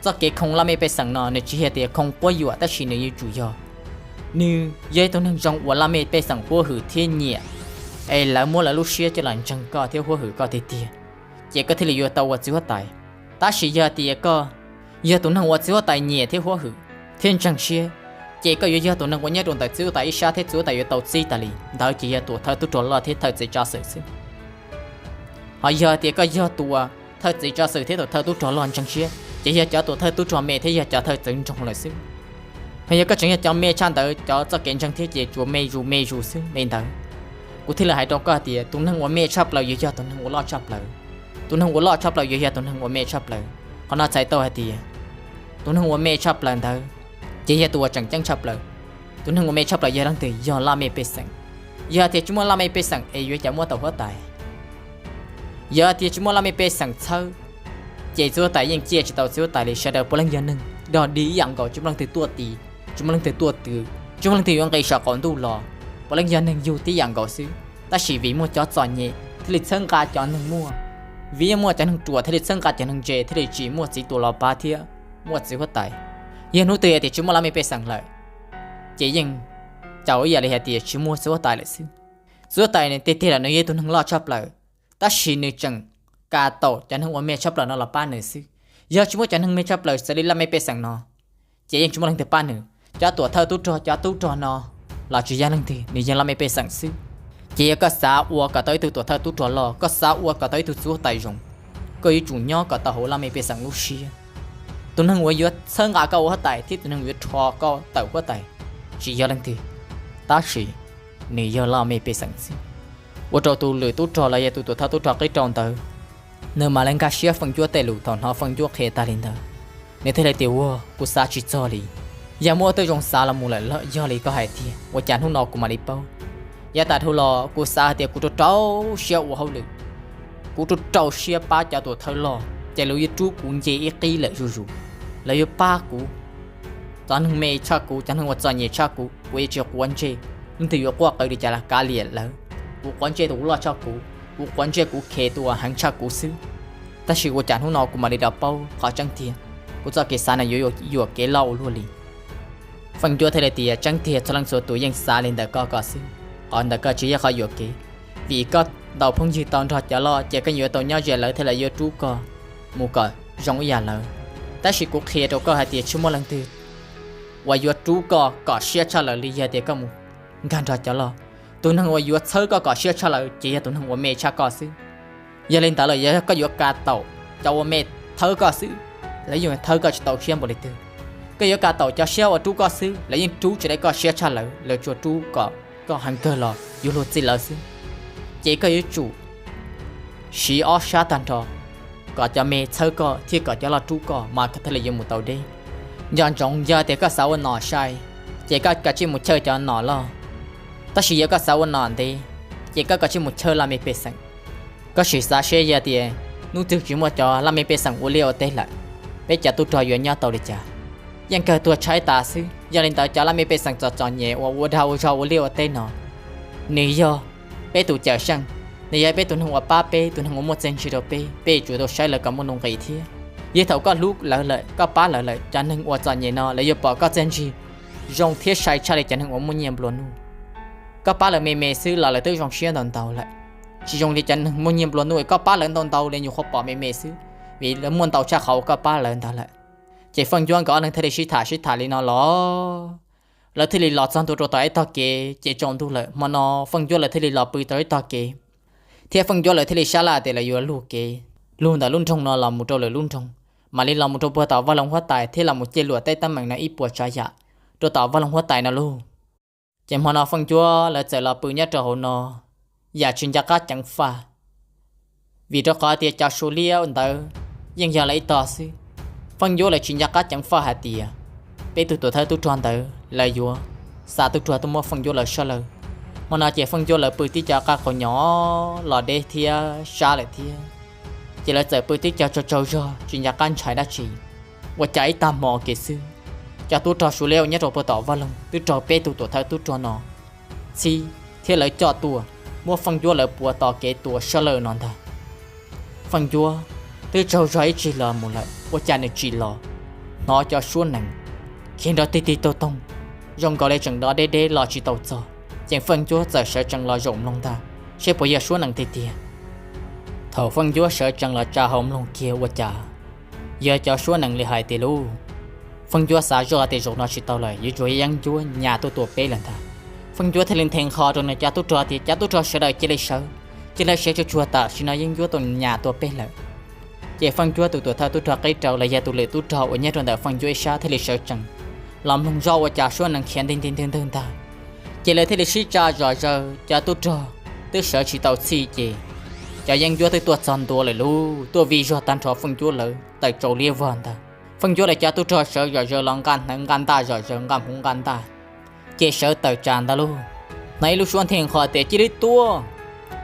Txoj kev khoo laj mej pej xeem no nws tsis yog tias khoo quab yuam, tab sis nws yuav tsum yog, nws yog ib tug neeg zoo uas laj mej pej xeem huab hwm thiab nyiam, es lawv muab lawv lub siab coj los ntseeg koj thiab huab hwm koj tiag tiag, ces koj thiaj li yuav tau ua txiv huab tais. Tab sis yog tias koj yog tus neeg uas txiv huab tais nyiam thiab huab hwm thiab ntseeg siab, ces koj yuav yog tus neeg uas nyob rau ntawm txiv huab tais ib sab thiab txiv huab tais yuav tau txib tas li ntawd ces yog tuam thawj tub rog loj thiab thawj txiv tsav xwm xwb. Ho yog tias koj yog tuam thawj txiv tsav xwm thiab tuam thawj tub rog loj ntseeg siab, ces yog cov tuam thawj tub rog me thiab yog cov thawj txiv nroog lawm xwb. Ho yog koj tseem yog cov me tshaj ntawd, cov txoj kev ntseeg thiab ces tsuas me zus me zus xwb li ntawd, kuv thiaj li hais rau koj tias tus neeg uas me tshaj plaws yuav yog tus neeg uas loj tshaj plaws, tus neeg uas loj tshaj plaws yuav yog tus neeg uas me tshaj plaws. Qhov no txhais tau hais tias tus neeg uas me tshaj plaws ntawd ces yog tus uas tseem ceeb tshaj plaws. Tus neeg uas me tshaj plaws yog leej twg? Yog laj mej pej xeem. Yog tias tsis muaj laj mej pej xeem es yuav cas muab tau huab tais? Yog tias tsis muaj laj mej pej xeem txhawb, ces txiv huab tais yeej ciaj tsis tau txiv huab tais li. Sawv daws puav leej yog neeg dog dig ib yam nkaus, tsis muaj leej twg tuaj tis, tsis muaj leej twg tuaj twv, tsis muaj leej twg yuav nqis saum qaum ntuj los, puav leej yog neeg yug tib yam nkaus xwb. Tab sis vim muaj cov txom nyem thiaj li txhawb nqa cov neeg muaj, vim yeej muaj cov neeg ruam thiaj li txhawb nqa cov neeg ntse, thiaj li tsis muaj txiv tuam los pab thiab muaj txiv huab tais. Yog hnub twg hais tias tsis muaj laj mej pej xeem lawm, ces yeej caum ib yam li hais tias tsis muaj txiv huab tais lawm xwb. Txiv huab tais tiag tiag lawm nws yog ib tug neeg loj tshaj plaws, tab sis nws tseem ka taum cov neeg uas me tshaj plaws no los pab nws xwb. Yog tsis muaj cov neeg me tshaj plaws xws li laj mej pej xeem no, ces yeej tsis muaj leej twg pab nws. Cov tuam thawj tub rog, cov tub rog no los tsis yog leej twg, nws yog laj mej pej xeem xwb. Ces yog koj xav ua kom tau ib tug tuam thawj tub rog loj, koj xav ua kom tau ib tug txiv huab tais zoo, koj yuav tsum nyob kom tau hauv laj mej pej xeem lub siab. Tus neeg uas yuav txhawb nqa koj ua huab tais thiab tus neeg uas yuav rho koj tawm huab tais tsis yog leej twg, tab sis nws yog laj mej pej xeem xwb. Ua rau tus lwm tub rog los yog tus tuam thawj tub rog qib rau ntawd, nws mam li nkag siab Feej Cuab tej lus. Thaum hnov Feej Cuab qhia tag li ntawd, nws thiaj li tias, Ua, kuv xav tsis txog li. Yog muaj tej zoo xav los mus lawm, yog li koj hais tiag, ua cas hnub no kuv mam li paub? Yav tas dhau los kuv xav hais tias kuv rau rau siab ua hauj lwm, kuv rau rau siab pab cov tuam thawj loj, ces lawv yuav rub kuv nce ib qib lawm zuj zus. Lawv yuav pab kuv, cov neeg me tshaj kuv, cov neeg uas txom nyem tshaj kuv, kuv yuav tsis quav ntsej. Leej twg yuav quaj qw li cas los kav liam lawv. Kuv quav ntsej tus uas loj tshaj kuv, kuv quav ntsej kuv khes tus uas heev tshaj kuv xwb. Tab sis ua cas hnub no kuv mam li rov paub qhov tseeb tiag, kuv txoj kev xav no yuav yuam kev loj ua luaj li. Feej Cuab thiaj li tias, Tseeb tiag, txhua leej txhua tus yeej xav li ntawm koj koj xwb. Qhov ntawm koj tsis yog qhov yuam kev, vim koj ntaus phooj ywg tau nrog cov loj ces koj yuav tau nyob ze lawv thiab lawv yuav rub koj mus kom zoo ib yam lawv. Tab sis kuv qhia rau koj hais tias tsis muaj leej twg uas yuav rub koj kom siab tshaj lawv li yog tias koj mus nkag nrog cov loj. Tus neeg uas yuav txhawb koj kom siab tshaj lawv ces yog tus neeg uas me tshaj koj xwb. Yog li ntawd lawm yog koj yuav ka taum cov uas me thawb koj xwb, lawv yeej thawb koj tsis tau siab npaum li twg. Koj yuav ka taum cov siab uas rub koj xwb, lawv yeej rub tsis tau koj siab tshaj lawv, lawv tsuas rub kom koj heev kawg los yuav luag txij lawv xwb. Ces koj yuav tsum siv ob sab tag nrho, kom cov me txhawb koj thiab kom cov loj rub koj mas koj thiaj li yuav mus tau deb. Nco ntsoov, yog tias koj xav ua nom sai, ces koj kav tsij mus chawj cov nom loj. Tab sis yog koj xav ua nom ntev, ces koj kav tsij mus chawj laj mej pej xeem. Koj sim xav seb yog tias hnub twg tsis muaj cov laj mej pej xeem ua liaj ua teb lawm, peb cov tub rog yuav nyob tau li cas? Yeej kawg tuag tshaib tas xwb. Yog li ntawd cov laj mej pej xeem txom txom nyem uas ua dag ua zog ua liaj ua teb no, nws yog peb tus cawm seej, nws yog peb tus neeg uas pab peb, tus neeg uas muaj txiaj ntsig rau peb, peb yuav tsum tau saib lawv kom muaj nuj nqis thiab. Yog thaum koj hlub lawv lawm, koj pab lawv lawm, cov neeg uas txom nyem no lawv yuav pom koj txiaj ntsig zoo thiab sai tshaj li cov neeg uas muaj nyiaj nplua nuj. Koj pab lawv me me xwb los lawv twb zoo siab ntau ntau lawm. Tsis zoo li cov neeg muaj nyiaj nplua nuj, koj pab lawv ntau ntau li nyuam qhuav pom me me xwb, vim lawv muaj ntau tshaj qhov uas koj pab lawv ntawd lawm. Ces Feej Cuab nkawd ob leeg thiaj li sib tham sib tham li no los, lawv thiaj li los txog ntua rau tom ib tog kev ces tsaus ntuj lawm. Hmo no Feej Cuab lawv thiaj li los pw rau ib tog kev, thiab Feej Cuab lawv thiaj li sab laj tias lawv yuav lug kev, lug ntawm lub nroog no los mus rau lwm lub nroog, mam li los mus rau puag tom vaj loog huab tais thiab los mus cej luam tej teeb meem no ib puas tsav yam rau tom vaj loog huab tais no lauj. Ces hmo no Feej Cuab lawv txawm los pw nyob rau hauv no, yam tsis nco qab ceev faj, vim rau qhov tias cov Suav liab ntawd yeej yog lawv ib tog xwb. Feej Cuab lawv tsis nco qab ceev faj hais tias peb tug tuam thawj tub rog ntawd lawv yuav xa tub rog tuaj muab Feej Cuab lawv sab laug. Hmo no ces Feej Cuab lawv pw tib co qab qhov nyom los deb thiab sab lawm thiab, ces lawv txawm pw tib co tsaug tsaug zog tsis nco qab ntshai dab tsi. Ua cas ib tag hmo kev xwb, cov tub rog Suav liab uas nyob rau puag tom vaj loog twb raug peb tug tuam thawj tub rog no txhib thiab lawv coj tuaj. muab Feej Ncuab lawv puav tom kev tua sab lawm no ntag. Feej Ncuab twb tsaug zog ib tsig los mus lawm ua cas nws tsim los hnov cov suab nees khiav nrov tig tig toog toog, zoo nkaus li tseem dov deb deb los tsis tau txog. Ces Feej Ncuab txawm sawv tsees los zaum mloog ntag, seb puas yog suab nees tiag tiag. Thaum Feej Ncuab sawv tsees los tsa hau mloog kiag ua cas yog cov suab nees li hais tiag lauj. Feej Ncuab xav zoj tias zaum no tsis tau lawm, yuav tsum yog yeeb ncuab nyas tuaj tua peb lawm ntag. Feej Ncuab thiaj li nthe nqho rau nws cov tub rog tias, cov tub rog sawv daws cia li sawv, cia li sawv tsuag tsuag, tam sim no yeeb ncuab tuaj nyas tua peb lawm. Ces Feej Ncuab tus tuam thawj tub rog qib rau los yog tus lwm tub rog uas nyob rau ntawm Feej Ncuab ib sab thiaj li sawv tsees los mloog zoj ua cas suab nees khiav ntig ntig ntwg ntag. Ces lawv thiaj li sib tsa zom zaws, cov tub rog twb sawv tsis tau txhij ces cov yeeb ncuab twb tuaj txog ntua lawm lauj, tuaj vij zog tag nrho Feej Ncuab lawv tawm tsaus liab vog ntag. Feej Ncuab lawv cov tub rog sawv zom zaws los nqa hneev nqa ntaj zom zaws nqa hmuv nqa ntaj, ces sawv tawm tsam ntag lauj. Hnov ib lub suab nthe nqho tias cia li tua,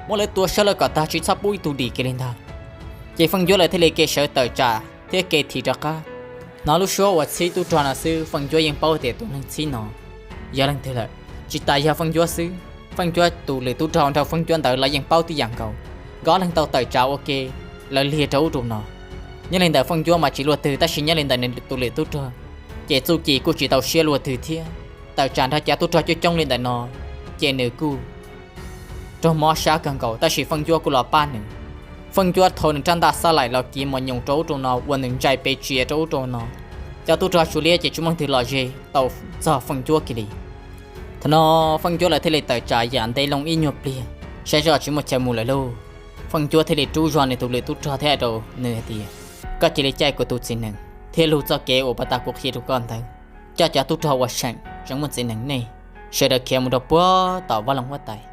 muab lawv tua sawv lawm kom tag tsis txhob pub ib tug dim kiag li ntag. Ces Feej Ncuab lawv thiaj li ke sawv tawm tsam thiab ke thim rov qab. Hnov lub suab uas txhib tub rog no xwb Feej Ncuab yeej paub tias tus neeg txhib no yog leej twg lawm. Tsis tas yog Feej Ncuab xwb, Feej Ncuab tus lwm tub rog nrog Feej Ncuab ntawd los yeej paub tib yam nkaus, nkawd ob leeg tau tawm tsam ua ke lawv liag rau ub rau no. Nyob li ntawm Feej Ncuab mas tsis luaj twg tab sis nyob li ntawm nws tus lwm tub rog ces txuj ci kuj tsis tau siab luaj twg thiab. Tawm tsam nrog cov tub rog coob coob li ntawm no ces nws kuj raug mob sab kawg nkaus tab sis Feej Ncuab kuj los pab nws. Feej Ncuab thau nws rab ntaj xab laim los kiv mos nyoos rau ub rau no ua nws ntsais pes tsia rau ub rau no. Cov tub rog Suav liab ces tsis muaj leej twg los ze tau txog Feej Ncuab kiag li. Thaum no Feej Ncuab lawv thiaj li tawm tsam yam ntev loo ib nyuag pliag, saib zoj tsis muaj chaw mus lawm lauj. Feej Ncuab thiaj li rub zog nws tus lwm tub rog thiab hais rau nws hais tias, koj cia li caij kuv tus txiv nees thiab lug txoj kev uas puag ta kuv qhia rau koj ntawd, coj cov tub rog uas seem tseem muaj txiv nees nej sawv daws khiav mus rau puag tom vaj loog huab tais,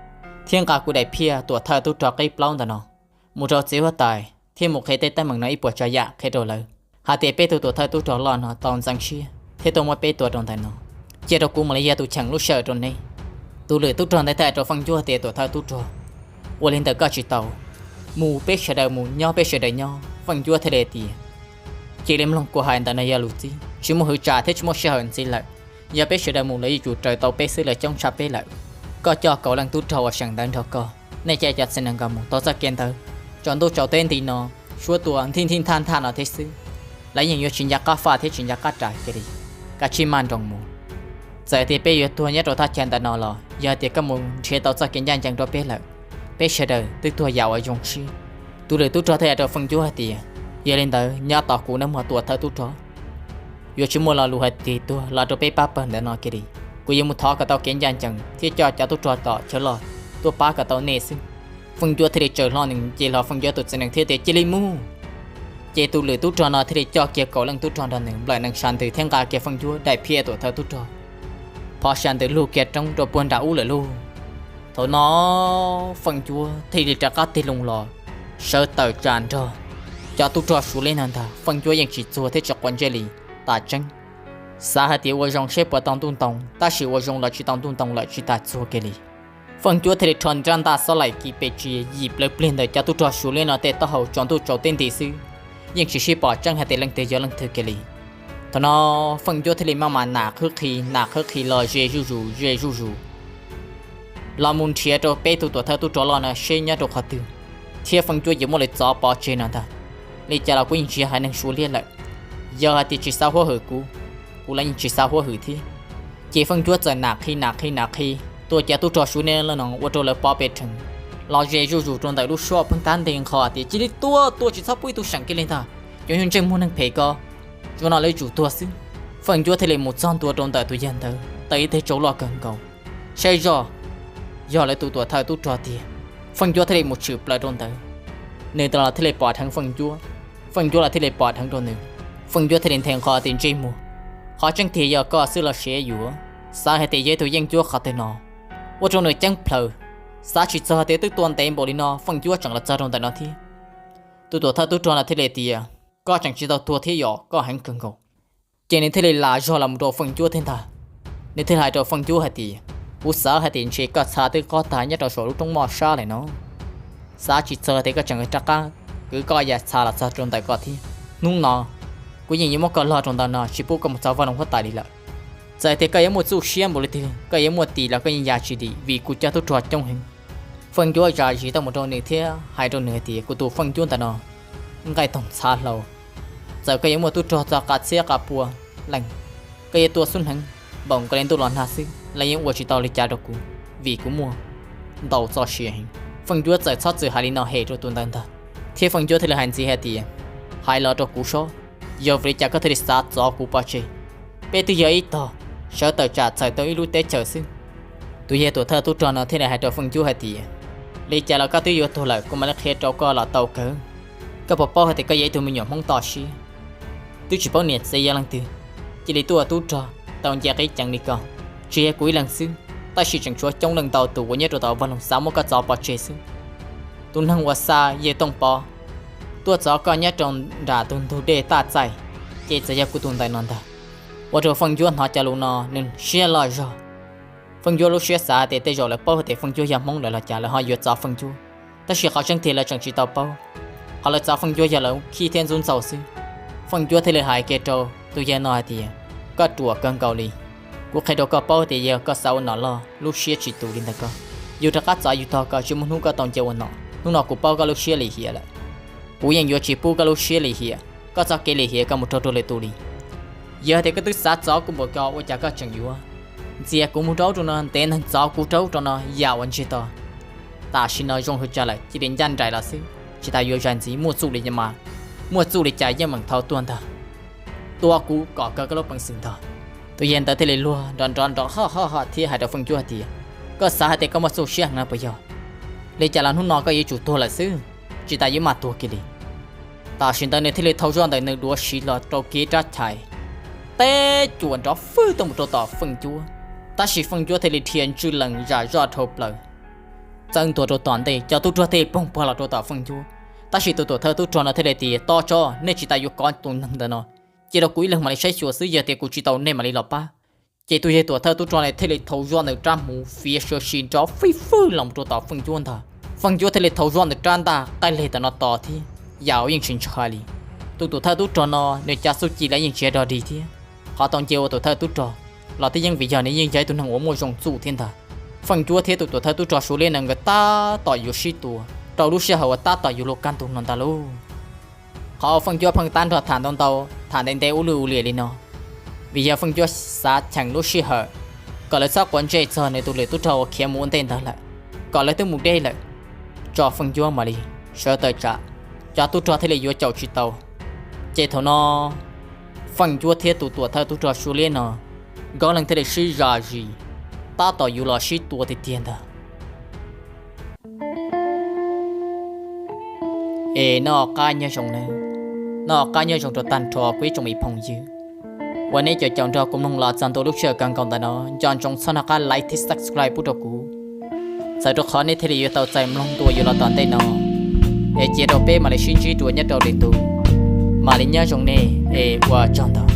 thiab nqa kuv daim phiaj tuam thawj tub rog qib plaub ntawm no mus rau txiv huab tais thiab mus qhia tej teeb meem no ib puas tsav yam qhia rau lawv hais tias peb tug tuam thawj tub rog loj no tau ntxeev siab thiab tuaj muab peb tua rau ntawm no, cia rau kuv mam li yog tus cheem lub sij hawm rau nej. Tus lwm tub rog ntawd thiaj hais rau Feej Ncuab tias, tuam thawj tub rog, ua li ntawd koj tsis tau, mus peb sawv daws mus nyob peb sawv daws nyob. Feej Ncuab thiaj li tias, cia li mloog kuv hais ntawm no yog lus txib, tsis muaj hwv tsam thiab tsis muaj sij hawm ntxiv lawm. Yog peb sawv daws mus lawv yuav tsum raws tau peb xwb, lawv coob tshaj peb lawm. Koj coj kauv leej tub rog uas seem ntawd nrog koj, nej caij cov txiv nees nkaus mus tau txoj kev ntawd, tsaus ntuj tsaus teb nti no, suab tua nthij nthij nthaj nthaj no thiab xwb, lawv yeej yuav tsis nco qab faj thiab tsis nco qab ras kiag li. Kav tsij maj nroos mus. Txawm tias peb yuav tuag nyob rau thaj chaw ntawm no los yog tias koj mus nrhiav tau txoj kev ncaj ncees rau peb lawm, peb sawv daws twb tuag yam uas zoo siab. Tus lwm tub rog thiaj hais rau Feej Ncuab hais tias, yog li ntawd nyob tos kuv nawb mog tuam thawj tub rog, yuav tsis muaj lo lus hais tias tuag los rau peb pab pawg ntawm no kiag li. Kuv yuav mus thov kom tau kev ncaj ncees thiab coj cov tub rog tom chaw loj tuaj pab kom tau nej xwb. Feej Ncuab thiaj li tsaws hlo nws nce hlo Feej Ncuab tus txiv nees thiab tias, cia li mus. Ces tus lwm tub rog no thiaj li coj kiag kauv leej tub rog nrog nws nplawm nees sab ntws thiab nqa kiag Feej Ncuab daim phiaj tuam thawj tub rog phov sab ntws lug kiag roob rau puag nram ub lawm lauj. Thaum no Feej Ncuab thiaj li rov qab tig loo los, sawv tawm tsam nrog cov tub rog Suav liab no ntag. Feej Ncuab yeej tsis txuag thiab tsis quav ntsej li, tas tseeb. Xav hais tias ua zoo seb puas tau ntuj ntoo, tab sis ua zoo los tsis tau ntuj ntoo lawm, tsis tas txuag kiag li. Feej Ncuab thiaj li rho nws rab ntaj xob laim kiv pes tsia yim plawv pliag ntawm cov tub rog Suav liab no tej taub hau, tsaus ntuj tsaus teb nti xwb, yeej tsis sib pom tseeb hais tias leej twg yog leej twg kiag li. Thaum no Feej Ncuab thiaj li maj mam nam qhwb qhi nam qhwb qhi los ze zuj zus ze zuj zus los mus nrhiav rau peb tug tuam thawj tub rog loj no seb nyob rau qhov twg, thiab Feej Ncuab yuav muab lawv txov pov tseg no ntag. Li cas los kuv yeej tsis yog haiv neeg Suav liab lawm, yog hais tias tsis xav huab hwm kuv, kuv los yeej tsis xav huab hwm thiab. Ces Feej Ncuab txawm nam qhi nam qhi nam qhi tua cov tub rog Suav liab no ua rau lawv pov pes rhees los ze zuj zus rau ntawm lub suab pheej tab nti nqho tias, cia li tua, tua tsis txhob pub ib tug seem kiag li ntag, cov nyuag ntsej muag neeg phem ko, zaum no lawv yuav tsum tuag xwb. Feej Ncuab thiaj li mus txog ntua rau ntawm tus yawg ntawd, tau ib teg tsau loj kawg nkaus, saib zoj yog lawv tus tuam thawj tub rog tiag. Feej Ncuab thiaj li mus tshwm plaws rau ntawd, nws los thiaj li pom dheev Feej Ncuab, Feej Ncuab los thiaj li pom dheev rau nws. Feej Ncuab thiaj li nthe nqho tias, ntsej muag, qhov tseeb tiag yog koj xwb los siav yuav, xav hais tias yog ib tug yeeb ncuab qhov twg no, ua rau nws ceeb plhaws, xav tsis txog tias twb tua ntev npaum li no Feej Ncuab tseem los txog rau ntawm no thiab. Tus tuam thawj tub rog no thiaj li tias, koj tseem tsis tau tuag thiab yom, koj heev kawg nkaus. Ces nws thiaj li lam zog los mus rau Feej Ncuab thiab ntag. Nws thiaj hais rau Feej Ncuab hais tias, kuv xav hais tias ntshe koj txha twb qob tag nyob rau saum lub roob moj sab lawm no, xav tsis txog tias koj tseem rov qab kwv koj yam txha los txog rau ntawm koj thiab. Hnub no kuv yeej yuav muab koj log rau ntawm no tsis pub koj mus txog vaj loog huab tais li lawm. Txawm tias koj yuav muaj txuj siab npaum li twg, koj yuav muaj tis los koj yeej ya tsis dim vim kuv cov tub rog coob heev. Feej Ncuab zam zis tuaj mus rau nws thiab hais rau nws hais tias, kuv tus Feej Ncuab ntawm no nqaij toog txhav hlau, txawm koj yuav muaj tub rog txog qa txhiab qa pua leej, koj yuav tua xub hneev npaum nkaus li ntuj los nag xwb los yeej ua tsis tau li cas rau kuv, vim kuv muaj ntau txoj sia heev. Feej Ncuab txawm txhob txwm hais li no hem rau tus ntawd ntag, thiab Feej Ncuab thiaj li hais ntxiv hais tias, hais los rau kuv sob, yog vim li cas koj thiaj li xav txov kuv pov tseg? Peb twb yog ib tog, sawv tawm tsam txhawm tau ib lub teb chaws xwb. Tus yawg tuam thawj tub rog no thiaj li hais rau Feej Ncuab hais tias, li cas los koj twb yuav tuag lawm, kuv mam li qhia rau koj los tau kawg. Koj puas paub hais tias koj yog ib tug me nyuam Hmoob toj siab, twb tsis paub niam txiv yog leej twg, cia li tuaj ua tub rog tau nce qib ceev li koj? Tsis yog kuv ib leeg xwb, tab sis tseem tshuav coob leej ntau tus uas nyob rau tom vaj loog xav muab koj txov pov tseg xwb. Tus neeg uas xa yawg Tooj Pov tuaj txov koj nyob rau nram tus ntug dej Taj Txaij, ces txawm yog kuv tus ntawm no ntag. Ua rau Feej Ncuab hnov cov lus no nws siab loj zog. Feej Ncuab lub siab xav tias tej zaum lawv paub tias Feej Ncuab yog Hmoob lawm los cas lawv ho yuav txov Feej Ncuab, tab sis qhov tseeb tiag lawv tseem tsis tau paub, qhov lawv txov Feej Ncuab yog lawv khib thiab ntxub ntxaug xwb. Feej Ncuab thiaj li hais kiag rau tus yawg no hais tias, koj ruam kawg nkaus li. Kuv qhia rau koj paub tias yog koj xav ua nom loj lub siab tsis tus li ntawd koj, yus rov qab txov yus tog koj tsis muaj hnub koj tau nce ua nom. Hnub no kuv paub koj lub siab lim hiam lawm, kuv yeej yuav tsis pub koj lub siab lim hiam, koj txoj kev lim hiam koj mus raug rau lwm tus li. Yog tias koj twb xav txov kuv npaum ko ua cas koj tseem yuav ntxias kuv mus rau ub rau no, ntev neeg txov kuv rau ub rau no yam uas ntsiag to? Tam sim no zoo hwv tsa lawm cia li ncaj nraim los xwb, tsis tas yuav zais ntxiv, muaj txuj li mas, muaj txuj li cas yeej meem thau tuaj ntag. Tua kuv kom kawg koj lub peev xwm ntag. Tus yawg ntawd thiaj li luag nrov nrov nrov ho ho ho thiab hais rau Feej Ncuab hais tias, koj xav hais tias koj muaj txuj siab heev no puas yog? Li cas los hnub no koj yuav tsum tuag lawm xwb, tsis tas yuav maj tuag kiag li. Tam sim ntawd nws thiaj li thau zoj ntawm nws duav siv los rau kiag rab chais, teb cuam nrov fwj tuaj mus rau tom Feej Ncuab. Tab sis Feej Ncuab thiaj li dhia ntswj lees zam zoj dhau plaws, txawb ntua rau tom ntej, cov tub rog thiaj li poog pog los rau tom Feej Ncuab. Tab sis tus tuam thawj tub rog no thiaj li tias, tos tso, nej tsis tas yuav kov tus neeg ntawd no, cia rau kuv ib leeg mam li saib xyuas xwb, yog tias kuv tsis tau nej mam li los pab. Ces tus yawg tuam thawj tub rog no thiaj li thau zoj ntawm rab hmuv fiav sawv si nrov fij fwj los rau tom Feej Ncuab ntag. Feej Ncuab thiaj li thau zoj ntawm rab ntaj qaij leg tom no tos thiab, yam uas yeej tsis ntshai li. Tus tuam thawj tub rog no nws cov txuj ci los yeej tsis yog dog dig thiab, qhov tau nce ua tuam thawj tub rog los twb yeej vim yog nws yeej yog ib tug neeg uas muaj zoo txuj thiab ntag. Feej Ncuab thiab tus tuam thawj tub rog Suav Liab no nkawd tab tom yuav sib tua rau lub sij hawm uas tab tom yuav luag kaj ntug no ntag lauj. Qhov Feej Ncuab pheej tab nrog tham ntau ntau, tham ntev ntev ua luj ua liam li no, vim yog Feej Ncuab xav cheem lub sij hawm kom lawv txhob quav ntsej txog nws tus lwm tub rog uas khiav mus ua ntej ntawd lawm, kom lawv twb mus deb lawm, tso Feej Ncuab mam li sawv tawm tsam. Cov tub rog thiaj li yuav caum tsis tau. Ces thaum no Feej Ncuab thiab tus tuam thawj tub rog Suav Liab no nkawd leej thiaj li sib zam zis, tab tom yuav los sib tua tiag tiag ntag. Es noj qab nyob zoo nawb, noj qab nyob zoo rau tag nrho kuv ib tsoom me phooj ywg uas nej caum caum nrog kuv mloog los txog ntua lub sij hawm kawg nkaus ntawm no, nco ntsoov txhob noj qab like thiab subscribe pub rau kuv, txawm rau qhov nej thiaj li yuav tau txais mloog dua yus los tom ntej no. Es cia rau peb mam li sib ntsib dua nyob rau lwm tus. Mam li nyob zoo nej es ua tsaug ntau.